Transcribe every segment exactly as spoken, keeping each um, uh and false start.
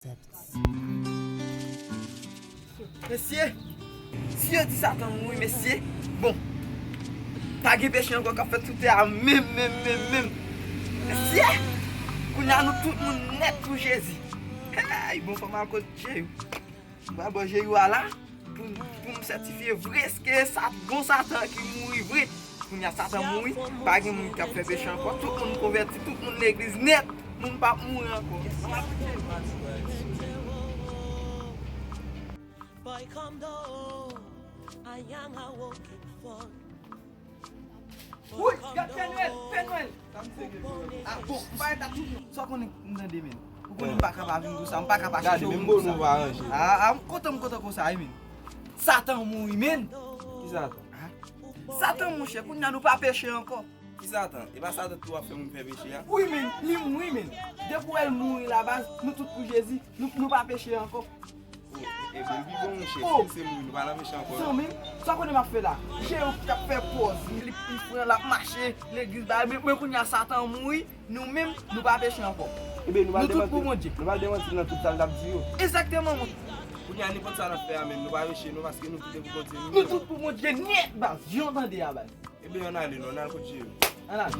Mesye, si yo di Satan mouri, mesye, bon, pa gen peche ankò k ap fèt sou tè a, menm, menm, menm, menm. Mesye, kounye a nou tout moun nèt pou Jezi. Hey, bon, fò m al kot Jeyou. M pral bò Jeyou a la pou, pou m sètifye vre èske sa bon Satan ki mouri vre. Kounye a Satan mouri, pa gen moun k ap fè peche ankò. Tout moun konvèti, tout moun legliz nèt. Moun p ap mouri ankò. Woy, gad Pè Nwèl, Pè Nwèl. Ah, bon, m pa ret la tou. Sa w konnen m tande, men. Ou konnen m pa ka pa vin konsa, m pa ka pa chèche w vin konsa. Ah, ah, m kontan, m kontan konsa, wi, men. Satan mouri, men. Ki Satan? Ah, Satan, monchè, kounye a nou pa peche ankò. Ki Satan? E pa Satan tou ap fè moun fè peche a? Wi, men, li mouri, men. Depi w wè l mouri la, baz, nou tout pou Jezi, nou, nou pa peche ankò. Oh, e, e, men, pi bon, monchè, si se mouri, nou pa nan peche ankò, non. Zanmi m, sa w konnen m ap fè la? Jeyou ki t ap fè pòz, li, li pran, l ap mache, legliz, bagay, men, men kounye a Satan mouri, nou menm, nou pa peche ankò. Ebyen, nou pral demanti, nou pral demanti l nan tout sa l t ap di yo. Egzakteman, monchè. Kounye a, nenpòt sa n ap fè a, menm, nou pa peche, non, paske nou tout se pou Bondye, nou menm. Nou tout pou Bondye nèt, baz. Jan w tande a, baz. Ebyen, ann ale, non, ann al kot Jeyou. Ann ale.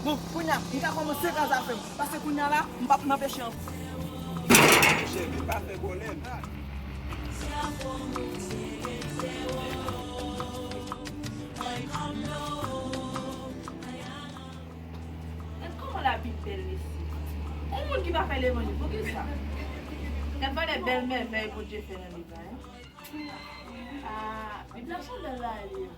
Bon, kounye a, m ka kòmanse kraz afè m. Paske kounye a la, m p ap nan peche ankò. Monchè, men pa fè pwoblèm. Gad kòman Labib bèl, mesye. Yon moun ki pa fè levanjil, poukisa? Gad valè bèl mèvèy Bondye fè nan Bib la, en. Ah, Bib la se bèl bagay li ye.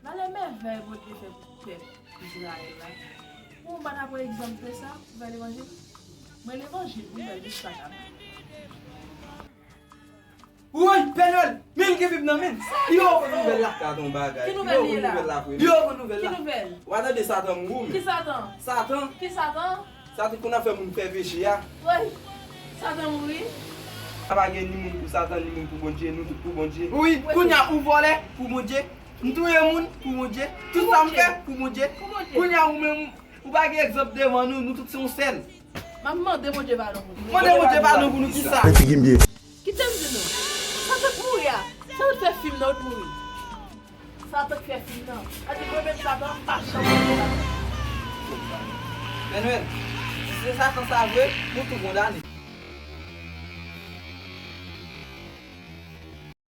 Valè mèvèy Bondye fè pou pèp Izrayèl la. Ou pa ta pran egzanp de sa pou fè levanjil? Mwen levanjil, wi, mwen jis pa ka. Woy, Pè Nwèl, men l gen Bib nan men l. Yo, kote nouvèl la? Gade yon bagay. Ki nouvèl li ye la? Yo, kote nouvèl la? Ki nouvèl? Ou pa tande Satan mouri, men. Ki Satan? Satan. Ki Satan? Satan konn ap fè moun fè peche a. Woy, Satan mouri. Pa gen ni moun pou Satan, ni moun pou Bondye, nou tout pou Bondye. Wi, kounye a ou vòlè pou Bondye, m touye moun pou Bondye, tout sa m fè pou Bondye. Pou Bondye. Kounye a ou menm, ou pa gen egzanp devan nou, nou tout se yon sèl. M ap mande Bondye padon pou nou. Mande Bondye padon pou nou, kisa? Fè figi m byen. Kite m di nou, Satan k mouri a, Satan k fè fim nan, ou t mouri. Satan k fè fim nan. Sa di mwen menm Satan, m pa janm wè Satan. Pè Nwèl, si se Satan sa vre, nou tou kondane.